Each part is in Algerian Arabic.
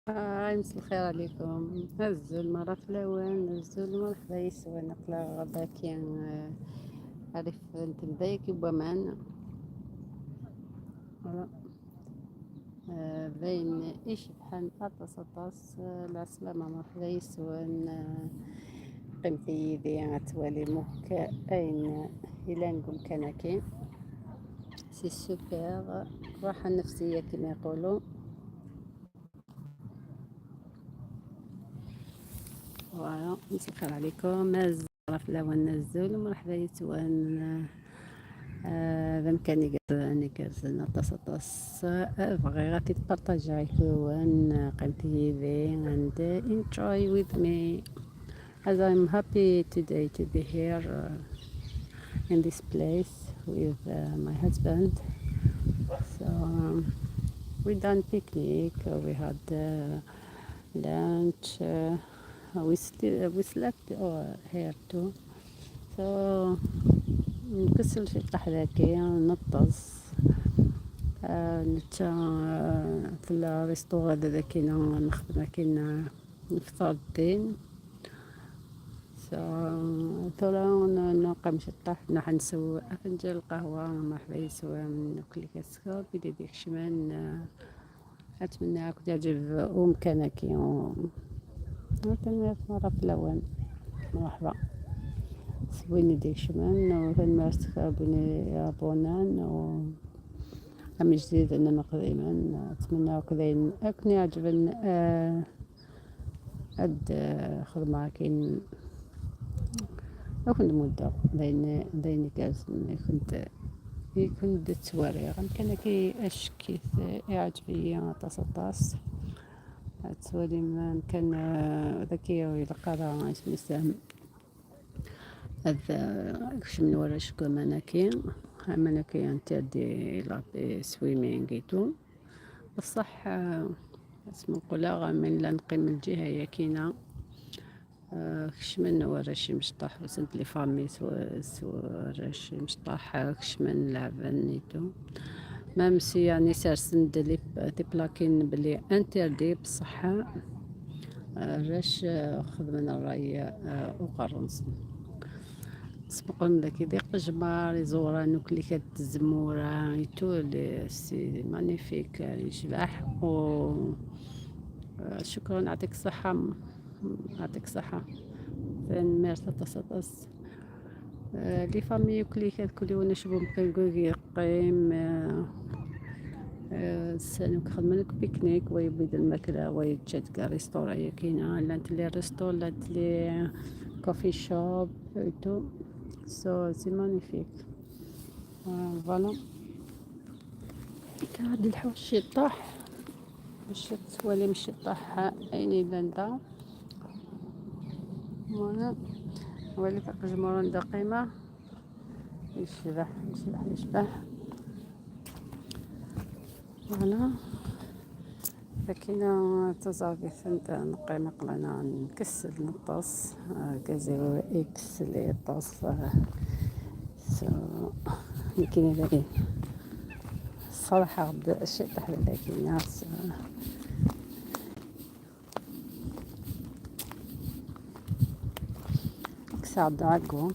هاي مساء الخير عليكم. هزوا المرة في الأوان، هزوا المرحبا يسوى نقلا غدا كان عرف نتبايك بومان بين إيش بحال أطاس أطاس العسلامة. مرحبا يسوى قيمتي يدي غتوالي مك أين إلى نقول كناكي c'est super، راحة نفسية كما يقولوا. voilà مساء الخير عليكم. في الأول نزول مرحبا يتوان بامكاني كازن اطاس اطاس بغي غادي تبارطاجي كون قيمتي يدي and enjoy with me as I'm happy today to be here in this place with my husband. So we done picnic, we had lunch, we slept here too. So نكسل شي طحلاكي نطس نتا في ال resto هذا كاين نخدم كاين نفطر الدين. so ثورا نقيم شي طاح نحن نسو فنجان القهوة. مرحبا يسوى من كل كاسكو بيدي ديك شمان. أتمنى كنت تعجب ومكانك مرة في الأوان. مرحبا سويني ديك شمان وثن بني أبونان و أم جديد أنا قديما. أتمنى كذا أكني عجبن أد خدمة كاين كنت مدة بين كاز كنت كنت تواري كان كي أشكيت يعجبني طاس طاس تولي ما كان ذكي يلقى راه اسمه هذا كش من ورا شكو مناكي مناكي interdit la swimming et tout. بصح اسم نقولها من لا نقيم الجهة يا كينا كش من ورا شي مشطح وسنت les familles ورا شي مشطح كش من لعبن et tout même si يعني سارسند les plaques بلي interdit. بصح راش خدمنا الراي وقرنص سبقون داك يضيق جمار يزوران وكلي كتزمورا et tout c'est magnifique يشبح. و شكرا يعطيك الصحة يعطيك الصحة ميرسي طاس les familles كلي كل ونشبو مكان قيم سانوك خدمة pique-nique ويبيد الماكلة ويتشاد كاع restaurant كاينة لانت les restos لانت les coffee shop et tout. so c'est magnifique voilà. هاد الحوش يطاح باش توالي مشي طاح عيني لاندا voilà ولي فوق جمهور قيمة يشبح يشبح يشبح. voilà لكن تزاقيت نقيم قلنا نكسل نطس كازيو اكس لي طاس. so يمكن ذاك الصراحة غدا الشيء تحت لكن كسعد عقو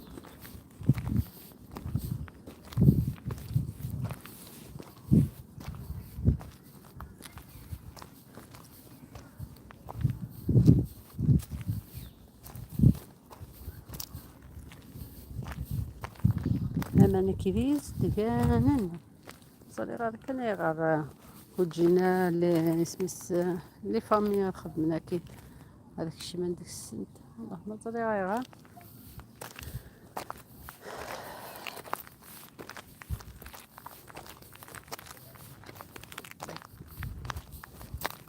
أنا كيفيز دكانن صري غير كان غير وجينا لي سميس les familles خدمنا كي هذاك الشيء من ديك السنت والله ما صري غير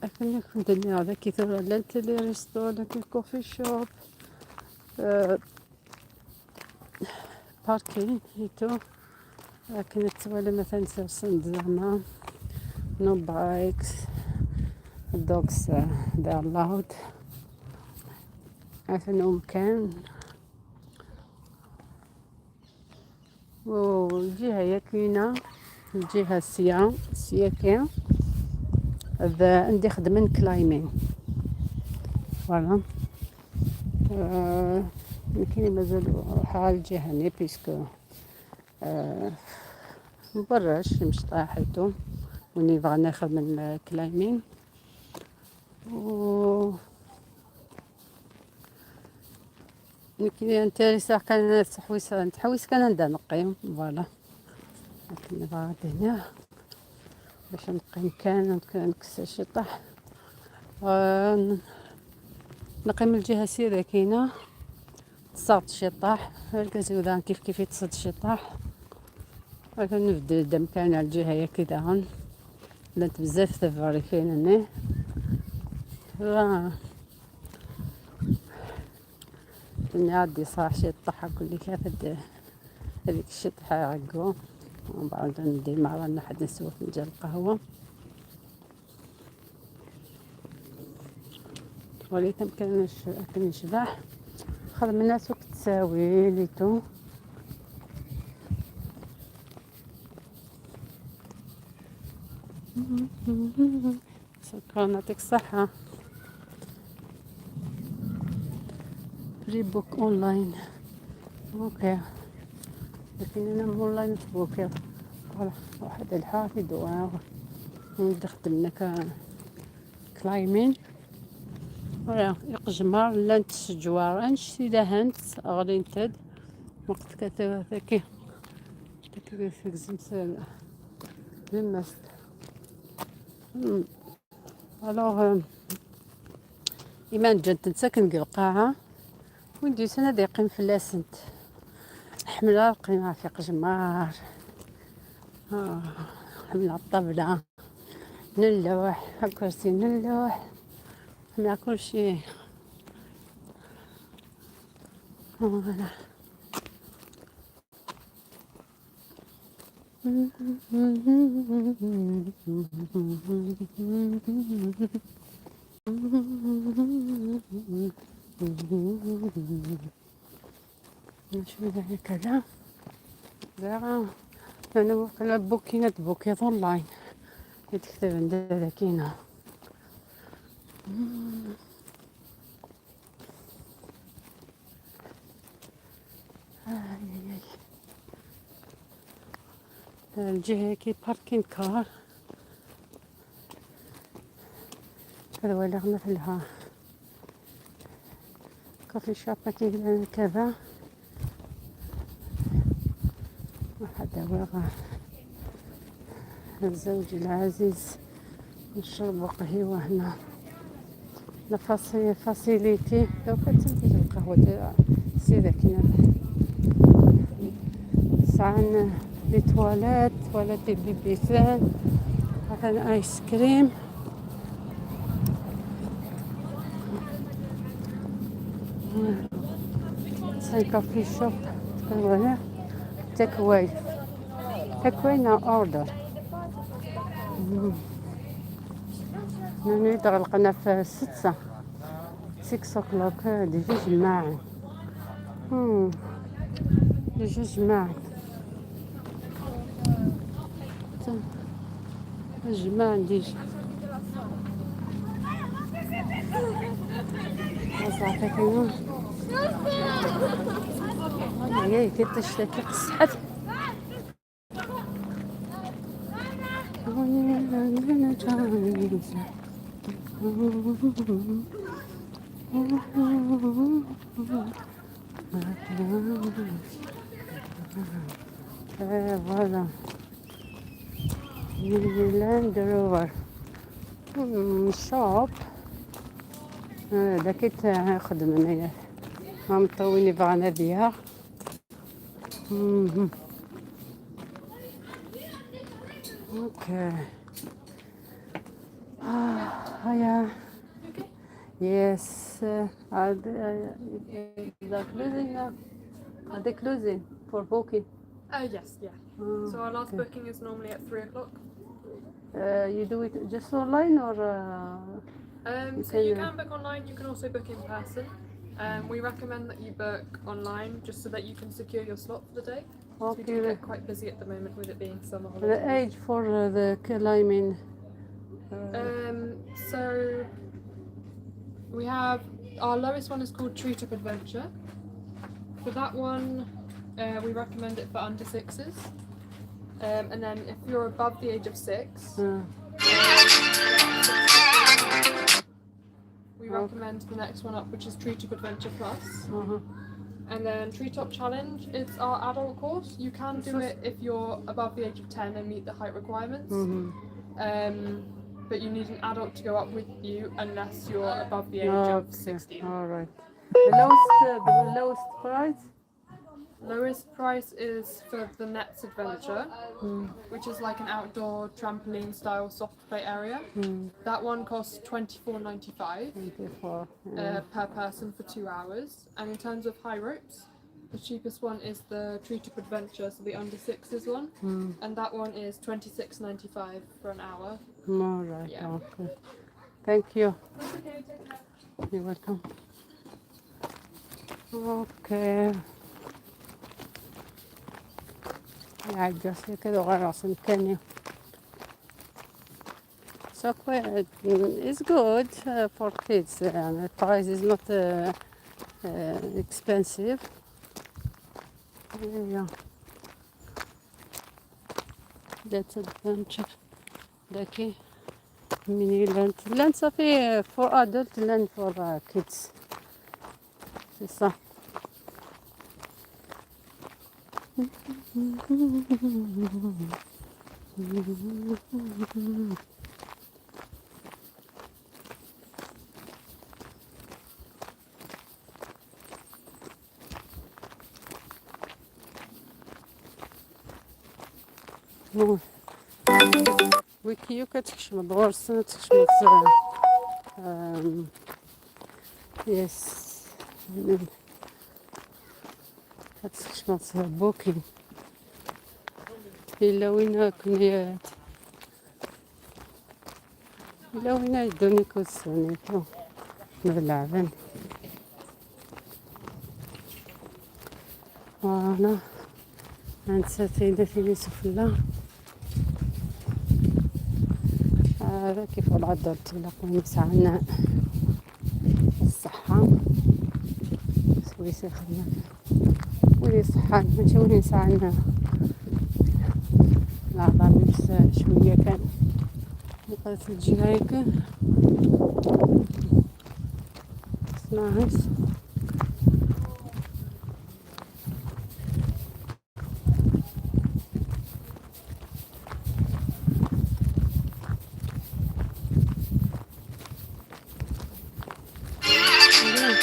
لكن كنت هذا كي لانت les restos لانت ال coffee shop parking et tout. لكن توالي مثلا سرسند زعما no bikes dogs they are allowed عشان كان والجهة يا كاينة الجهة السيا السيا كاين هذا عندي خدمة climbing. voilà. كاين مازال روح الجهة puisque مبرش مش طاحتو وني بغا ناخذ من climbing و كي intéressé كان تحويس نتحوس كان عندها نقيم voilà. لكن بغا هنا باش نقيم كان نكسر شطح نقيم الجهة سيرة كاينة تصاد شطاح الكازوذان كيف كيف يتصد شطاح. ولكن نبدل دم كان على الجهة كذا هون لانت بزاف ثفاري كاين هنا. نعدي صراحة شطحة كل كافد هذيك الشطحة عقو ومن بعد ندي مع حد نسوي فنجان القهوة. وليت كنشبع خدم الناس وقت تساوي ليتو. شكرا يعطيك الصحة. pre-book online okay، لكن انا اونلاين تبوكي voilà. واحد الحافظ نخدم climbing voilà يقجمر لانت جوار انش إذا هنت غلينتد وقت كي لمست alors إيمان جات نسكن القاعة وندي سنة يقيم في لاسنت حملة قيمة في قجمار حملة الطبلة نلوح الكرسي نلوح حملة كلشي voilà. نشوف كذا زعما انا وقيلا بوكينات بوكيت اونلاين تكتب عند كاينه. الجهة كي parking car هذا هو اللي مثلها coffee shop كي كذا. واحد هو الزوج العزيز نشرب قهوة هنا la facilité لو كانت القهوة سيدة كنا ساعة les toilettes toilettes بيبيسان مثلا ايس كريم. ساي coffee shop هنا take away take away نا order. نريد غلقنا في 6 6 o'clock déjà جماعة déjà جماعة جماعة déjà صافي كاين هي كي قصحت. voilà Land Rover shop هذا كي تخدم هنايا ما مطويني بغانا بيها. okay هيا yes. Are they closing now? Are they closing for booking? Yes, yeah. So our last booking is normally at 3 o'clock. You do it just online or? So you can book online. You can also book in person. We recommend that you book online just so that you can secure your slot for the day. Okay. We do get quite busy at the moment with it being summer holidays. The age for the climbing? So we have Our lowest one is called Treetop Adventure. For that one, we recommend it for under sixes. And then if you're above the age of 6, we recommend the next one up, which is Treetop Adventure Plus. And then Treetop Challenge, it's our adult course. You can do it if you're above the age of 10 and meet the height requirements. But you need an adult to go up with you unless you're above the age of 16. All right. The lowest price? Lowest price is for the Nets Adventure, which is like an outdoor trampoline style soft play area. That one costs $24.95 24. Per person for 2 hours. And in terms of high ropes, the cheapest one is the Treetop Adventure, so the under sixes one, and that one is $26.95 for an hour. All right. Yeah. Okay. Thank you. That's okay. Take care. You're welcome. Okay. يعجز كده وغير عشان كان. So quite, it's good for kids, and the price is not expensive. Yeah. That's adventure. داكي mini land land صافي for adult, land for kids. C'est ça. Bon. ويكيو كتكشم غورسن تكشم yes كتكشم booking إلا وين كنيات إلا وين يدوني كوسونيتو نلعبن. Voilà, عند ساتين ثيني سفلى هذا كيف العضل تلاقوا عنا الصحة سويسي خدمة ولي صحة ماشي ولي ساعنا العظام نفس شوية كان نقدر تجي هيك. It's nice. Yeah.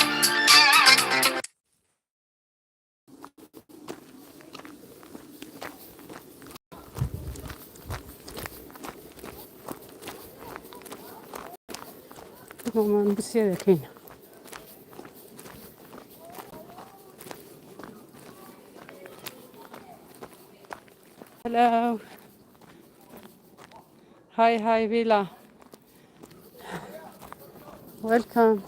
ماما بصي كاينة. Hello. Hi, hi, Villa. Welcome.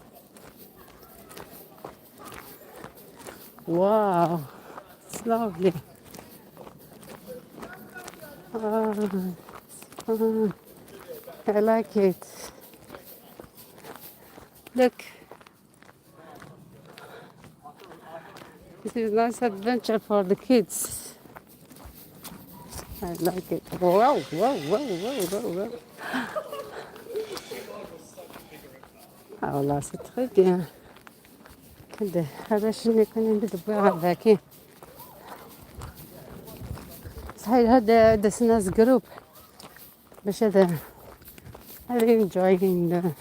Wow, it's lovely. Ah, it's fun. I like it. Look. This is nice adventure for the kids. I like it. Wow. Ah là, c'est très bien. كده هذا شنو كنا ندبر هذاكي صحيح هذا دس ناس group باش هذا enjoying the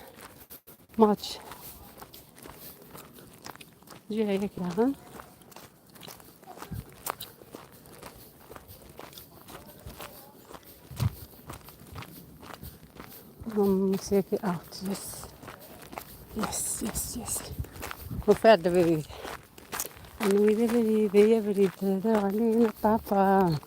match. جي هيك لهون check it out. Yes. وفاد بريد أنا بريد يا بريد هذا علينا طافة.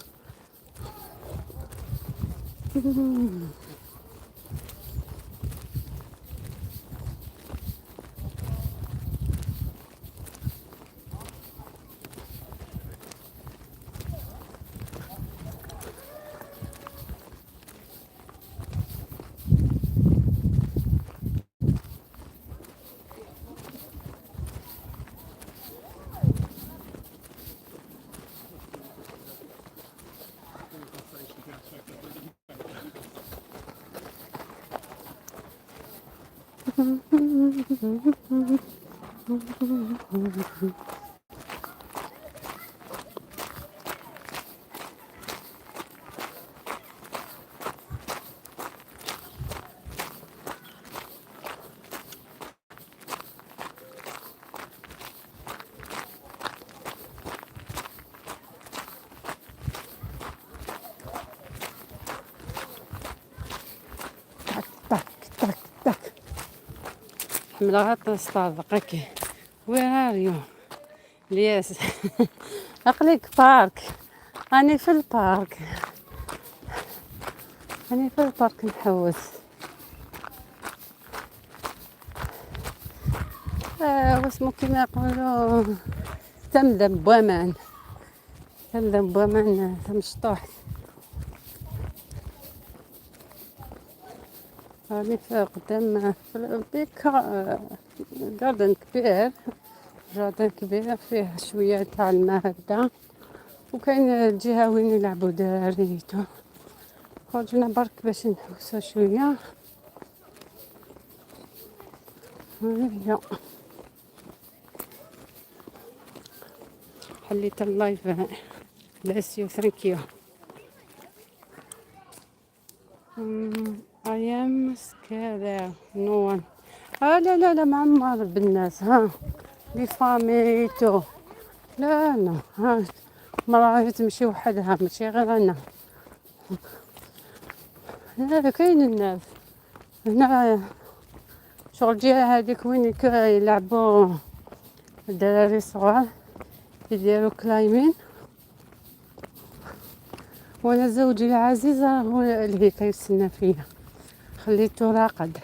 تك تك تك تك. حملة تستعذق هكي. Where are you? الياس أقلك park، راني في ال park، راني في ال park نحوس. واسمو كيما يقولوا تمدم بوامان، تمدم بوامان تمشطوح. راني في قدام في big garden كبير، jardin كبير فيه شوية تاع الماء هكذا، وكاين الجهة وين يلعبوا دراري et tout. خرجنا برك باش نحوسو شوية. هيا حليت ال live. Bless you, thank you. I am scared. No one. لا لا لا، معمر بالناس، ها les familles et tout. لا لا، ها مرا تمشي وحدها، ماشي غير انا. لا كاين الناس هنا. شغل الجهة هذيك وين يلعبوا الدراري الصغار يديروا climbing. وانا زوجي العزيز هو اللي كيستنى فيا، خليته راقد،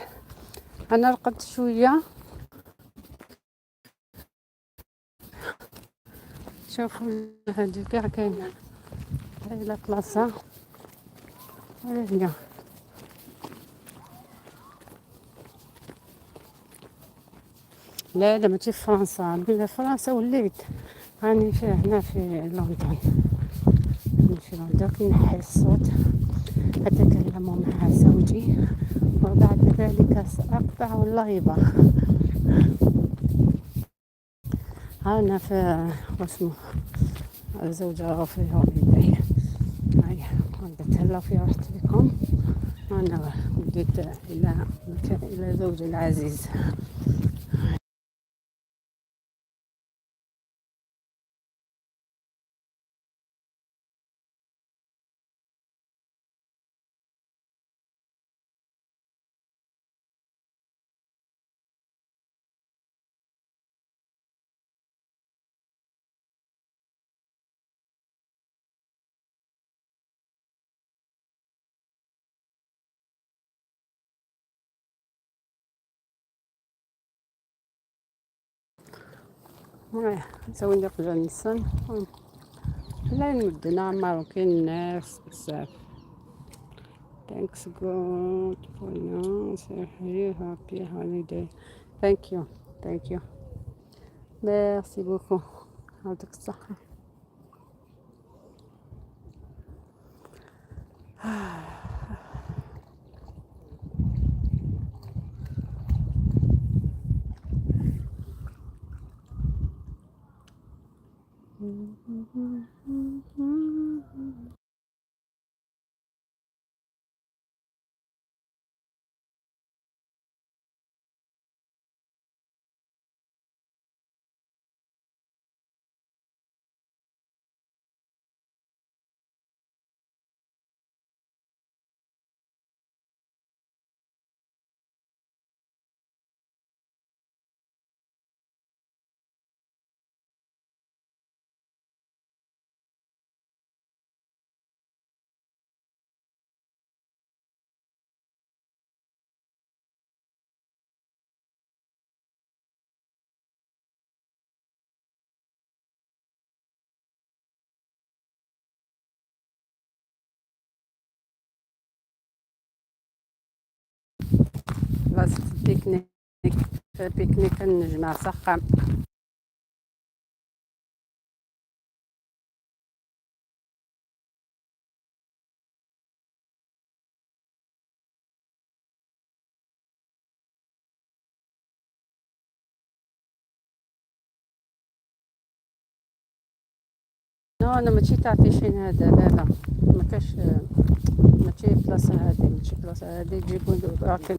انا رقدت شويه. شوفوا هادي كاع كاين، هاي la بلاصه هي. لا لا ماشي في فرنسا، بلا فرنسا وليت راني في هنا في لندن، راني في لندن. كي نحي الصوت أتكلم مع زوجي وبعد ذلك سأقطع ال live. أنا في واسمو الزوجة في holiday. هيا تهلاو في روحتكم. أنا وليت إلى زوجي العزيز. نسوي نقدر نسن لا نمدنا ماروكين الناس بزاف. Thanks God for now. You happy holiday. Thank you. Thank you. Merci beaucoup. يعطيك الصحة. بلاصة ال pique-nique، pique-nique النجمة صح. Non انا ماشي تاع piscine هذا، لا لا، ما كاش، ماشي بلاصة هذه، ماشي بلاصة هذه. جيبوا راكن.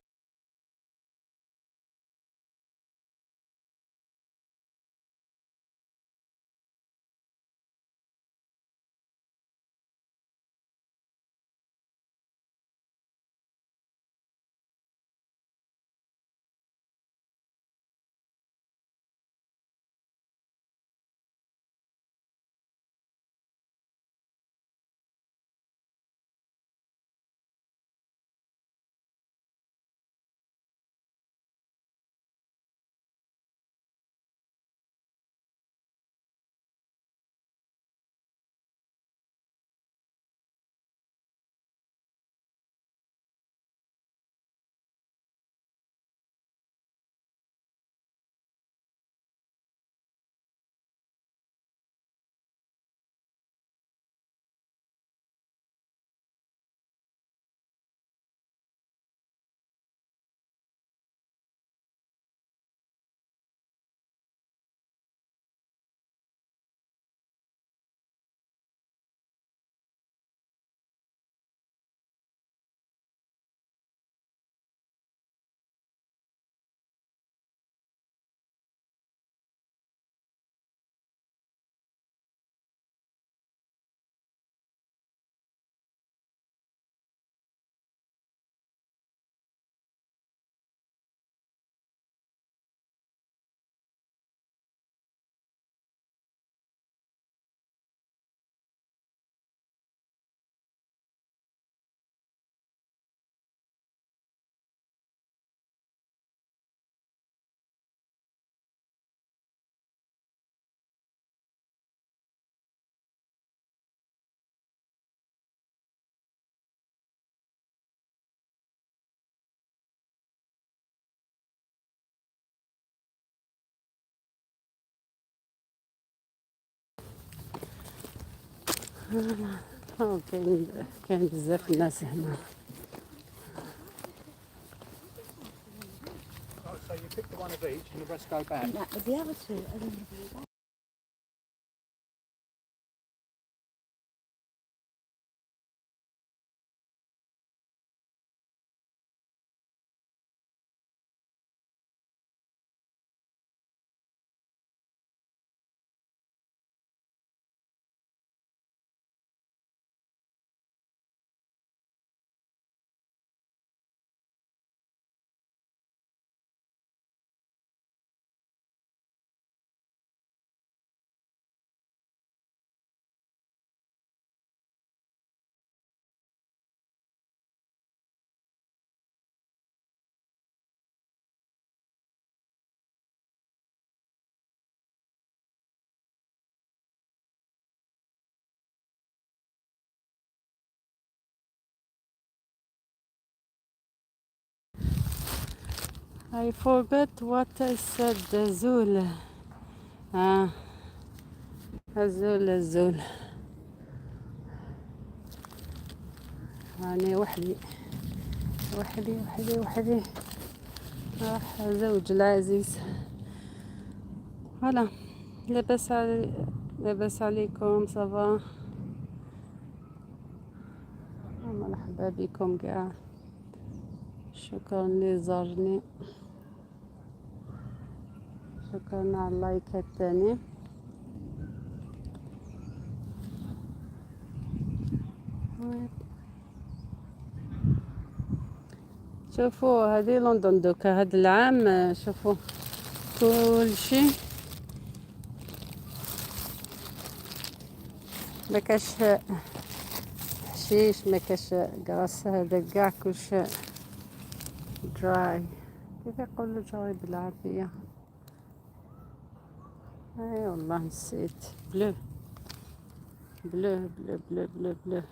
كاين بزاف الناس هنا. So you pick the one of each and the rest go back. The other two are in the I forgot what I said. أزول، أزول أزول. أنا وحدي وحدي وحدي وحدي، راح زوج العزيز. Voilà، لاباس علي، لاباس عليكم؟ Ça va؟ مرحبا بكم كاع، شكرا اللي زارني، شكرا على اللايك الثاني. شوفوا هذه لندن دوكا هذا العام، شوفوا كل شيء ما كاش حشيش، ما كاش grass، هذا كاع كلشي dry. كيف يقولوا dry بالعربية؟ اي والله نسيت. Blue blue blue blue blue blue.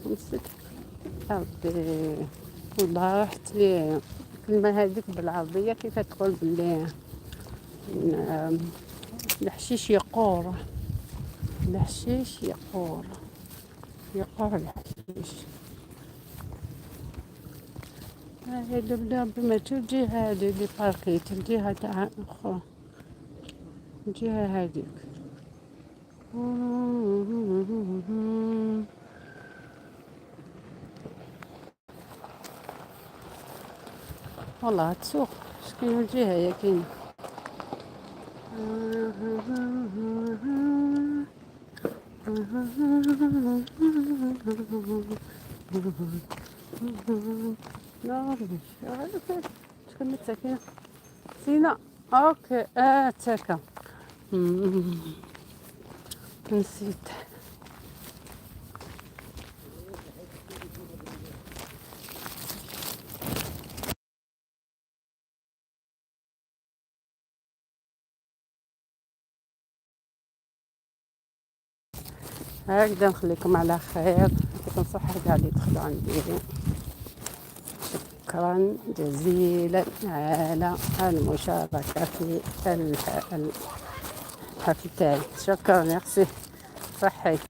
نسيت ربي والله رحت لي الكلمة هذيك بالعربية، كيف تقول باللي الحشيش يقور، الحشيش يقور، يقور الحشيش. هاي البلا بما الجهة هذه اللي باركيت، الجهة تاع أخرى، الجهة هذيك. والله تسوق شكون الجهة يا كاين. شكون ساكنة سينا؟ okay، تاكا نسيت. هكذا نخليكم على خير، يعطيكم الصحة كاع اللي دخلوا عندي. شكرا جزيلا على المشاركة في الحفل تاعي. شكرا، ميرسي، صحيت.